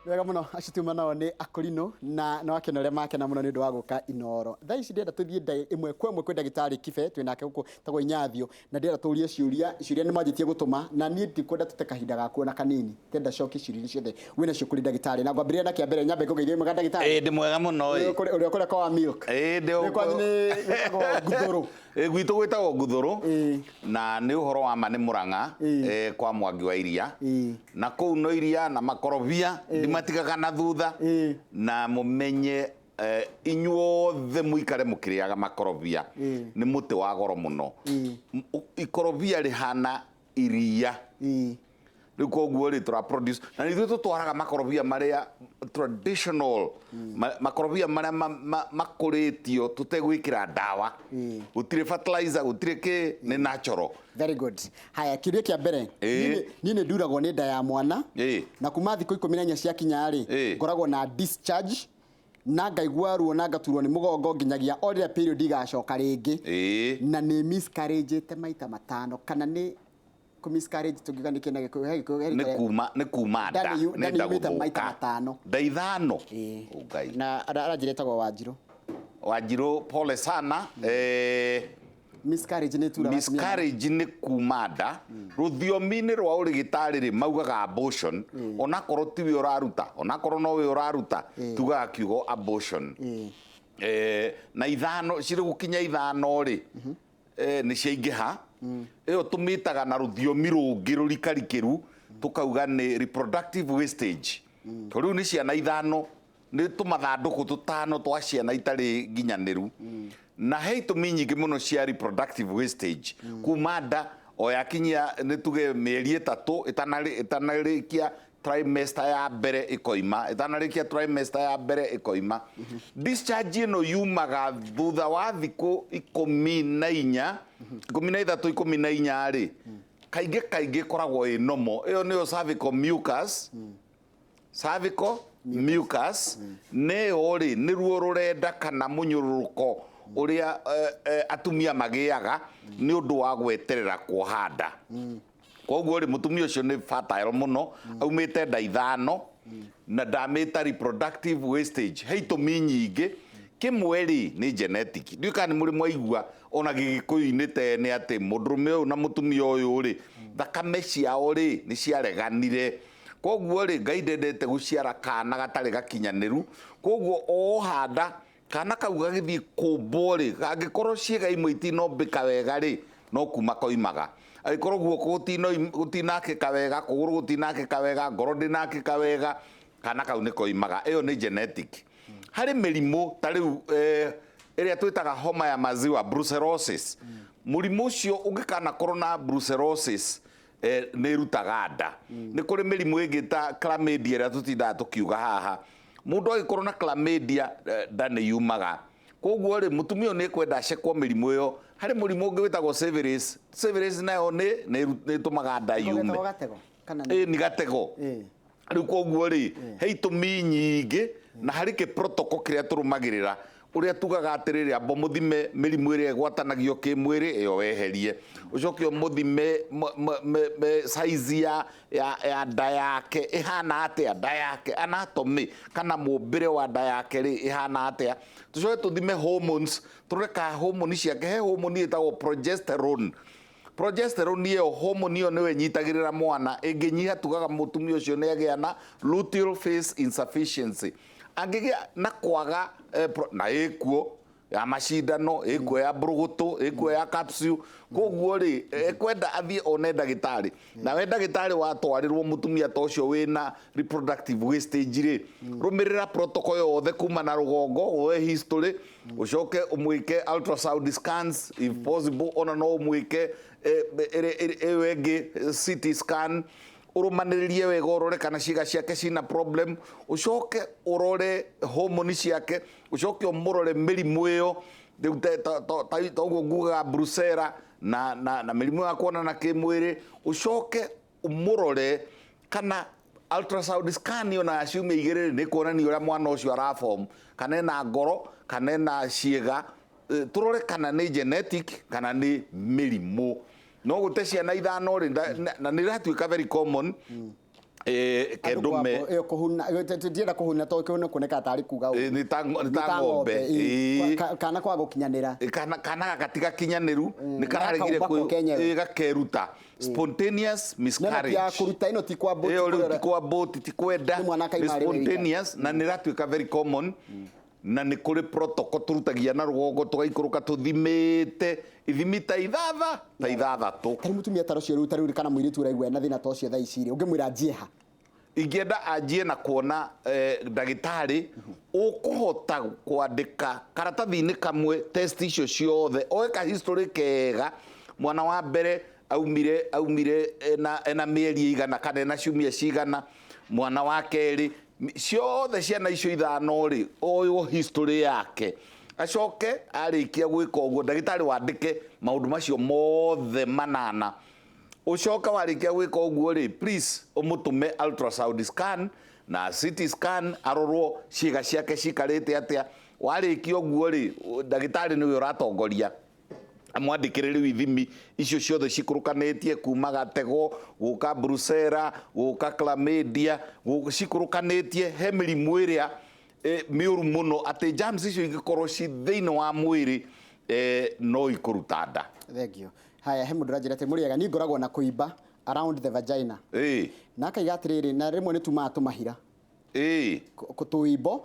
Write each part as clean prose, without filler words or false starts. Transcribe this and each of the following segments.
Wega mũno, acio tuma nao nĩ akũrinũ na nĩ wakena ũrĩa makena mũno nĩ ũndũ wa gũka Inoro. Thaa ici ndĩrenda tũthiĩ ĩmwe kwa ĩmwe kwĩ ndagĩtarĩ Kibe, twĩ nake gũkũ tagwo Inyathio, na ndĩrenda tũrie ciũria, ciũria nĩ mwanjĩtie gũtũma na niĩ ndikwenda tũte kahinda gaku ona kanini, ndĩrenda cokie ciũria iria ciothe wĩ nacio kũrĩ ndagĩtarĩ. Na ngwambĩrĩria na kĩa mbere, nyambe ngũgeithie, wĩ mwega ndagĩtarĩ? Ĩĩ, ndĩ mwega mũno ĩ. Ũrĩa kũrĩa kwa wa milk. Ĩĩ, ndĩ Nĩ kwanyu nĩ gwĩtagwo nguthũrũ. Ĩ, gwitũ gwĩtagwo nguthũrũ. Na nĩ ũhoro wa ma nĩ Mũrang'a. Kwa Mwangi wa Iria. Na kũu no iria na makorobia ndimatigaga na thutha. Na mũmenye inyuothe mũikare mũkĩrĩaga makorobia. Nĩ mũtĩ wa goro mũno. Ikorobia rĩhana iria. Rĩu koguo rĩ tũra produce na ithuĩ tũtwaraga makorobia marĩa traditional, makorobia marĩa makũrĩtio tũtegwĩkĩra ndawa, gũtirĩ fertilizer, gũtirĩ kĩ, nĩ natural. Very good. Haya, kĩũria kĩa mbere. Niĩ nĩ nduragwo nĩ nda ya mwana. Na kuma thikũ 14 ciakinya rĩ, ngoragwo na discharge na ngaigua ruo na ngaturwo nĩ mũgongo nginyagia o rĩrĩa period igacoka rĩngĩ. Na nĩ miscarriage maita 5 kana nĩ kũ miscarriage tũngiuga nĩ kĩna Gĩkũyũ, he Gĩkũyũ, he nĩ rĩtwa- kuma nĩ kuma nda Nda nĩ nĩ nda nda nĩ yumĩte maita gũthũka. 5. Nda 5. Ĩĩ. Oh, Ngai. Na aranjĩra etagwo Wanjirũ. Wanjirũ, pole sana. Miscarriage nĩ ĩturaga atumia. Miscarriage nĩ kuma nda. Rũthiomi-inĩ rwa ũrĩgĩtarĩ rĩ, maugaga abortion, onakorwo tiwe ũraruta, onakorwo nowe ũraruta, tugaga kiugo abortion. Na 5 cirĩ gũkinya 5 rĩ, nĩ ciaingĩha. Ĩyo tũmĩtaga na rũthiomi rũngĩ rũrikarikĩru, tũkauga nĩ reproductive wastage. Tondũ rĩu nĩ ciana 5, nĩ tũmathandũkũ tũtano twa ciana itarĩ nginyanĩru. Na he itũmi nyingĩ mũno cia reproductive wastage. Kuma nda o yakinyia nĩ tuge mĩeri 3 ĩtanarĩkia trimester ya mbere ĩkoima, ĩtanarĩkia trimester ya mbere ĩkoima. Discharge ĩno yumaga thutha wa thikũ 14, 13, 14 rĩ, kaingĩ kaingĩ ĩkoragwo ĩ normal. Ĩyo nĩyo cervical mucus. Cervical mucus nĩyo rĩ, nĩruo rũrenda kana mũnyũrũrũko ũrĩa atumia magĩaga nĩ ũndũ wa gweterera kuoha nda. Koguo rĩ, mũtumia ũcio nĩ fertile mũno, aumĩte nda 5, na ndamĩta reproductive wastage. He itũmi nyingĩ, kĩmwe rĩ nĩ genetic. Ndiũĩ kana nĩ mũrĩ mwaigua ona gĩgĩkũyũ-inĩ tene atĩ mũndũrũme ũyũ na mũtumia ũyũ rĩ, thakame ciao rĩ nĩ ciareganire. Koguo rĩ, Ngai ndendete gũciara kana gatarĩ gakinyanĩru, koguo oha nda kana kau gagĩthiĩ kũmbwo rĩ, angĩkorwo ciĩga imwe itinombĩka wega rĩ, no kuma koimaga. Angĩkorwo guoko gũtinakĩka wega, kũgũrũ gũtinakĩka wega, ngoro ndĩnakĩka wega, kana kau nĩ koimaga. Ĩyo nĩ genetic. Harĩ mĩrimũ ta rĩu ĩrĩa twĩtaga homa ya maziwa, brucellosis. Mũrimũ ũcio ũngĩkanakorwo na brucellosis, nĩ ĩrutaga nda. Nĩ kũrĩ mĩrimũ ĩngĩ ta chlamydia ĩrĩa tũtindaga tũkiuga haha. Mũndũ agĩkorwo na chlamydia, nda nĩ yumaga. Koguo rĩ, mũtumia ũyũ nĩ ekwenda acekwo mĩrimũ ĩyo. Harĩ mũrimũ ũngĩ wĩtagwo syphilis. Syphilis nayo nĩ nĩ ĩtũmaga nda yume. Getagwo gatego kana nĩ? Ĩĩ, nĩ gatego. Rĩu koguo rĩ, he itũmi nyingĩ na harĩ kĩ protocol kĩrĩa tũrũmagĩrĩra ũrĩa tugaga atĩrĩrĩ, amba mũthime mĩrimũ ĩrĩa ĩgwatanagio kĩmwĩrĩ ĩyo weherie, ũcoke ũmũthime size ya nda yake ĩhana atĩa, nda yake anatomy kana mũmbĩre wa nda yake rĩ ĩhana atĩa, tũcoke tũthime hormones, tũrore kana hormone ciake, he hormone ĩtagwo progesterone. Progesterone ĩyo hormone ĩyo nĩyo ĩnyitagĩrĩra mwana, ĩngĩnyiha tugaga mũtumia ũcio nĩ agĩa na luteal phase insufficiency. Angĩgĩa na kwaga na ĩkuo ya macindano, ĩkuo ya mbũrũgũtũ, ĩkuo ya capsule. Koguo rĩ, ekwenda athiĩ one ndagĩtarĩ. Nawe ndagĩtarĩ watwarĩrwo mũtumia ta ũcio wĩna reproductive wastage rĩ, rũmĩrĩra protocol yothe kuma na rũgongo, woe history, ũcoke ũmwĩke ultrasound scans if possible, ona no ũmwĩke ĩyo ĩngĩ CT scan, ũrũmanĩrĩrie wega ũrore kana ciĩga ciake cina problem, ũcoke ũrore hormone ciake, ũcoke ũmũrore mĩrimũ ĩyo rĩu ta ũguo ngugaga brucella na mĩrimũ ya kuonana kĩmwĩrĩ, ũcoke ũmũrore kana ultrasound scan ona ya ciumia 2 nĩ kuonania ũrĩa mwana ũcio araform, kana ena ngoro kana ena ciĩga, tũrore kana nĩ genetic kana nĩ mĩrimũ. No gũte ciana 5 rĩ, na nĩ ĩratuĩka very common. Kendume Ĩyo kũhuna, ndienda kũhuna tondũ kĩhuna kuoneka tarĩ kuga ũru. Nĩ ta ng'ombe. Kana kwaga gũkinyanĩra. Kana gaka ti gakinyanĩru, nĩ kararegire. Gakaumba ko kenyewe. Gakeruta spontaneous Na miscarriage. ya kũruta ĩno ti kwa Ĩyo rĩu ti kwa boti, ti kwenda. Nĩ mwana akaima Nĩ arĩ wika. spontaneous na nĩ ĩratuĩka very common, na nĩ kũrĩ protocol tũrutagia na rũgongo, tũgaikũrũka tũthimĩte ithimi ta ithatha ta ithathatũ. Tarĩ mũtumia ta ũcio rĩu, tarĩu kana mũirĩtu ũraigua ena thĩna ta ũcio thaa ici rĩ, ũngĩmwĩra anjie ha? Ingĩenda anjie na kuona ndagĩtarĩ ũkũhota kwandĩka karatathi-inĩ kamwe test icio ciothe, oe ka history kega, mwana wa mbere aumire ena mĩeri igana kana ena ciumia cigana, mwana wa kerĩ, ciothe ciana icio ithano rĩ, oywo history yake. Acoke arĩkia gwĩka ũguo, ndagĩtarĩ wandĩke maũndũ macio mothe manana. Ucoka warĩkia gwĩka ũguo rĩ, please ũmũtũme ultrasound scan na CT scan, arorwo ciĩga ciake cikarĩte atĩa. Warĩkia ũguo rĩ, ndagĩtarĩ nĩwe ũratongoria amwandĩkĩre rĩu ithimi icio ciothe cikũrũkanĩtie kuma gatego gũka brucella gũka chlamydia, cikũrũkanĩtie he mĩrimũ ĩrĩa mĩũru mũno, atĩ germs icio ingĩkorwo ci thĩinĩ wa mwĩrĩ, no ikũruta nda. Thank you. Haya, he mũndũ ũranjĩra atĩ mũrĩega, niĩ ngoragwo na kũimba around the vagina, na akaiga atĩrĩrĩ, na rĩmwe nĩ tumaga tũmahira, tũimbo.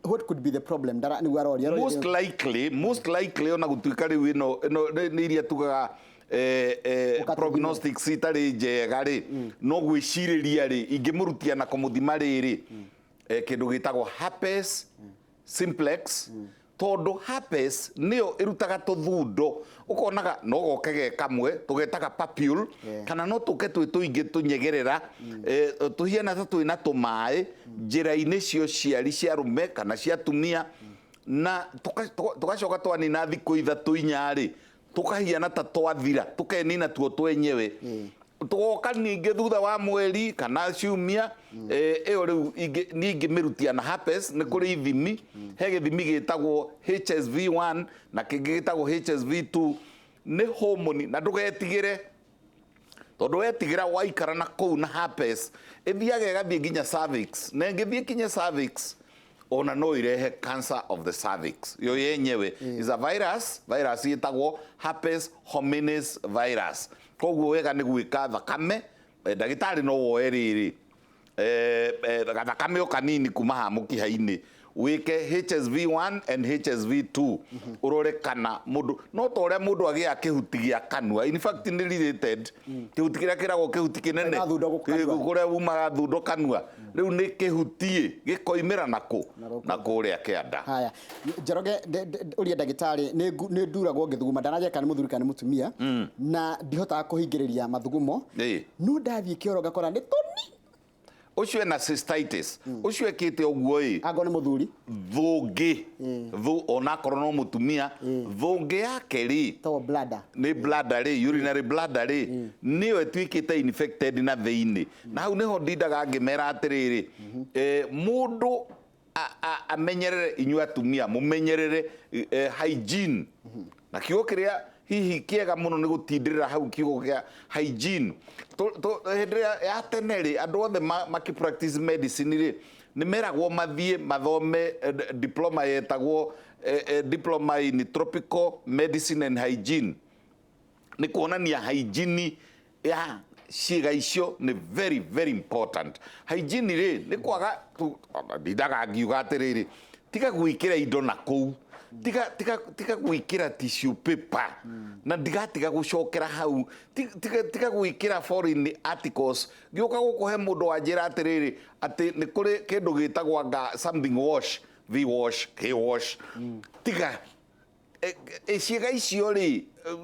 What could be the problem? Ndara nĩguo aroria. Most likely ona gũtuĩka rĩu ĩno nĩ iria tugaga Ũkatũthime. Prognostics itarĩ njega rĩ, no gwĩcirĩria rĩ, ingĩmũrutia na kũmũthima rĩrĩ, kĩndũ gĩtagwo herpes simplex, tondũ herpes nĩyo ĩrutaga tũthundo, ũkonaga no goke ge kamwe tũgetaga papule, kana no tũke twĩ tũingĩ tũnyegerera, tũhiana ta twĩna tũmaĩ njĩra-inĩ cia ũciari cia arũme kana cia atumia, na tũgacoka twanina thikũ ithatũ inya rĩ, tũkahiana ta twathira, tũkenina tuo twenyewe, tũgoka ningĩ thutha wa mweri kana ciumia. Ĩyo rĩu niĩ ingĩmĩrutia na herpes. Nĩ kũrĩ ithimi, he gĩthimi gĩtagwo HSV1 na kĩngĩ gĩtagwo HSV2, nĩ homoni. Na ndũgetigĩre, tondũ wetigĩra waikara na kũu na herpes ĩthiaga ĩgathiĩ nginya cervix, na ĩngĩthiĩ nginya cervix ona no irehe cancer of the cervix. Yo yenyewe is a virus, virus ĩtagwo herpes hominis virus. Koguo wega nĩ gwĩka thakame, ndagĩtarĩ no woe rĩrĩ gathakame o kanini kuma haha mũkiha-inĩ, wĩke HSV1 and HSV2, ũrore kana mũndũ no ta ũrĩa mũndũ agĩaga kĩhuti gĩa kanua. In fact nĩ related, kĩhuti kĩrĩa kĩragwo kĩhuti kĩnene. Kauma thundo kanua. Kũrĩa umaga thundo kanua, rĩu nĩ kĩhuti gĩkoimĩra nakũ? Na gũkũ. Na kũrĩa kĩanda. Haya, Njoroge, ũria ndagĩtarĩ, nĩ nduragwo ngĩthuguma, ndananjĩra kana nĩ mũthuri kana nĩ mũtumia, na ndihotaga kũhingĩrĩria mathugumo, no ndathiĩ kĩoro ngakora nĩ tũni. Ũcio ena cystitis, ũcio ekĩte ũguo ĩ. Angorwo nĩ mũthuri? Thũngĩ thũ onakorwo no mũtumia, thũngĩ yake rĩ, to bladder. Nĩ bladder rĩ, urinary bladder rĩ, nĩyo ĩtuĩkĩte infected na thĩinĩ, na hau nĩho ndindaga ngĩmera atĩrĩrĩ, mũndũ amenyerere, inyuĩ atumia mũmenyerere hygiene, na kiugo kĩrĩa hihi kĩega mũno nĩ gũtindĩrĩra hau kiugo kĩa hygiene. Hĩndĩ ĩrĩa ya tene rĩ, andũ othe makĩ practice medicine rĩ, nĩ meragwo mathiĩ mathome diploma yetagwo diploma in tropical medicine and hygiene, nĩ kuonania hygiene ya ciĩga icio nĩ very very important. Hygiene rĩ, nĩ kwaga ndindaga ngiuga atĩrĩrĩ, tiga gwĩkĩra indo na kũu, tiga gwĩkĩra tissue paper, na ndigatiga gũcokera hau. Tiga gwĩkĩra foreign articles. Gĩũka gũkũ he mũndũ wanjĩra atĩrĩrĩ, atĩ nĩ kũrĩ kĩndũ gĩtagwo anga something wash, v wash, k wash. Tiga ciĩga icio rĩ,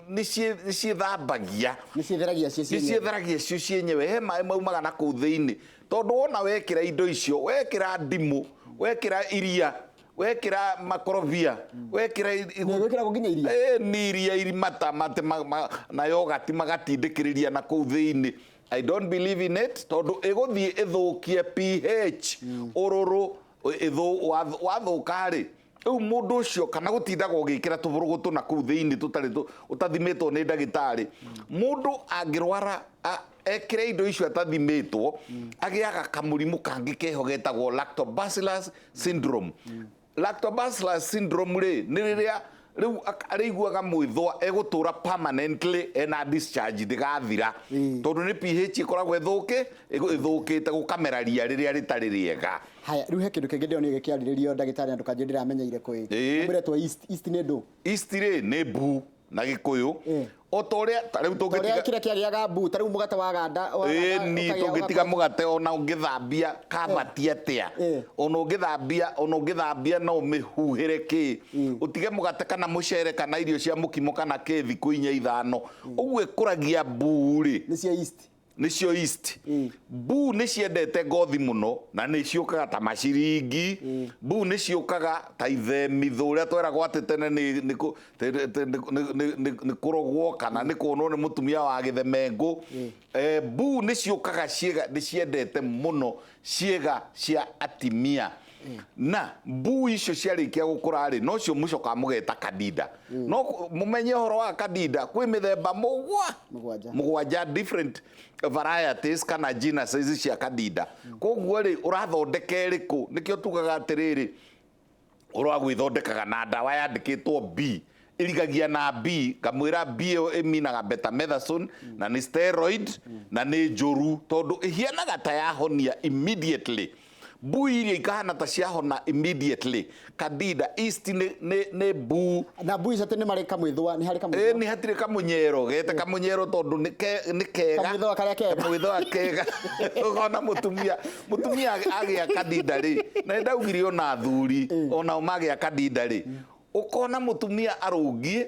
nĩ ciĩthambagia. Nĩ ciĩtheragia cio nĩ cienyewe. Ciĩtheragia cio cienyewe, he maĩ maumaga na kũu thĩinĩ, tondũ wona wekĩra indo icio, wekĩra ndimũ, wekĩra iria, wekĩra makorobia, wekĩra Nĩ gwĩkĩragwo nginya iria? Nĩ iria irimata mate na yogati magatindĩkĩrĩria na kũu thĩinĩ. I don't believe in it, tondũ ĩgũthiĩ ĩthũkie pH, ũrũrũ wathũka rĩ, rĩu mũndũ ũcio kana gũtindaga ũgĩkĩra tũbũrũgũtũ na kũu thĩinĩ tũtarĩ ũtathimĩtwo nĩ ndagĩtarĩ. Mũndũ angĩrwara Ekĩra indo icio atathimĩtwo, agĩaga kamũrimũ kangĩ keho getagwo lactobacillus syndrome. Lactobacillus syndrome rĩ, nĩ rĩrĩa rĩu arĩiguaga mwĩthũa, egũtũra permanently ena discharge ndĩgathira, tondũ nĩ pH ĩkoragwo ĩthũkĩte, gũkamera ria rĩrĩa rĩtarĩ rĩega. Haya, rĩu he kĩndũ kĩngĩ ndĩronire gĩkĩarĩrĩrio, ndagĩtarĩ, na ndũkanjĩre ndĩramenyeire kũĩ. Mwĩretwo yeast. Yeast nĩ ndũ? Yeast rĩ, nĩ mbu na Gĩkũyũ. O ta ũrĩa ta rĩu Ta ũrĩa tũngĩtiga kĩrĩa kĩagĩaga mbu, ta rĩu mũgate waganda Ĩni, ũkagĩa- tũngĩtiga mũgate, ona ũngĩthambia kabati atĩa, ona ũngĩthambia no ũmĩhuhĩre kĩ, ũtige mũgate kana mũcere kana irio cia mũkimo kana kĩ thikũ inya ithano ũguo, ĩkũragia mbuu rĩ. Nĩcio yeast. Nĩcio yeast. Mbuu nĩ ciendete ngothi mũno na nĩ ciũkaga ta maciringi. Mbuu nĩ ciũkaga ta ithemithũ, ũrĩa tweragwo atĩ tene nĩ kũ- te- te- nĩ kũrogwo kana nĩ kuonwo nĩ mũtumia wa gĩthemengũ. Mbuu nĩ ciũkaga ciĩga, nĩ ciendete mũno ciĩga cia atimia, na mbuu icio ciarĩkia gũkũra rĩ, nocio mũcokaga mũgeta candida. No mũmenye ũhoro wa candida, kwĩ mĩthemba Mũgwanja. mũgwanja, different varieties kana genuses cia candida. Koguo rĩ, ũrathondeka ĩrĩkũ? Nĩkĩo tugaga atĩrĩrĩ, ũhoro wa gwĩthondekaga na ndawa yandĩkĩtwo B, ĩrigagia na B, ngamwĩra B ĩyo ĩminaga betamethasone na nĩ steroid na nĩ njũru, tondũ ĩhianaga ta yahonia immediately, mbui iria ikahana ta ciahona immediately. Candida yeast nĩ mbuu. Na mbui icio atĩ nĩ marĩ kamwĩthũa, nĩ harĩ kamwĩthũa? Nĩ hatirĩ kamunyero, gete kamunyero tondũ nĩ kega. Kamwĩthũa karĩa kega. Kamwĩthũa kega. Ũkona mũtumia agĩa candida rĩ, na nĩ ndaugire ona athuri onao magĩa candida rĩ, ũkona mũtumia arũngiĩ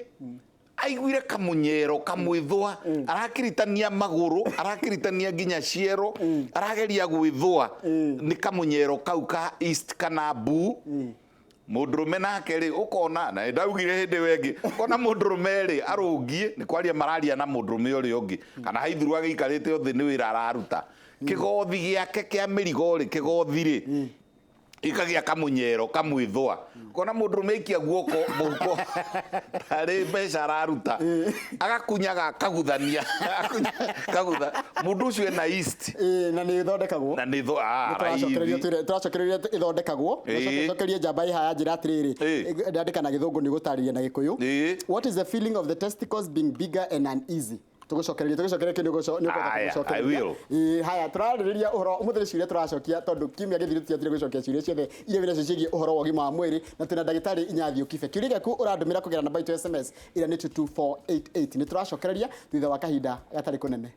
aiguire kamunyero kamwĩthũa, arakiritania magũrũ, arakiritania nginya ciero, arageria gwĩthũa, nĩ kamunyero kau ka yeast kana mbuu. Mũndũrũme nake rĩ, ũkona, na nĩ ndaugire hĩndĩ ĩyo ĩngĩ, ũkona mũndũrũme rĩ, arũngiĩ nĩ kwaria mararia na mũndũrũme ũrĩa ũngĩ kana haithuru agĩikarĩte thĩ nĩ wĩra araruta, kĩgothi gĩake kĩa mĩrigo rĩ, kĩgothi rĩ, gĩkagĩa kamunyero kamwĩthũa. Kona mũndũrũme aikia guoko mũhuko tarĩ mbeca araruta, agakunyaga, akaguthania, kagutha. Mũndũ ũcio ena yeast. Ĩĩ, na nĩ ĩthondekagwo. Na nĩ Tũracokereria. Raithi. Tũracokereria ĩthondekagwo. Cokerie njamba ĩ haya, njĩra atĩrĩrĩ, ndandĩka na Gĩthũngũ, nĩ gũtarĩria na Gĩkũyũ. What is the feeling of the testicles being bigger and uneasy? Tũgũcokereria kĩndũ nĩ ũkũhota Aya, kũgũcokereria. I will. Ĩĩ, haya, tũrarĩrĩria ũhoro ũmũthĩ, nĩ ciũria tũracokia tondũ kiumia gĩthiru tũtiatire gũcokia ciũria ciothe iria wĩnacio ciĩgiĩ ũhoro wa ũgima wa mwĩrĩ, na twĩna ndagĩtarĩ Inyathiũ Kibe. Kĩũria gĩaku ũrandũmĩra kũgerera namba itũ ya SMS ĩrĩa nĩ 22488. Nĩ tũracokereria thutha wa kahinda gatarĩ kũnene.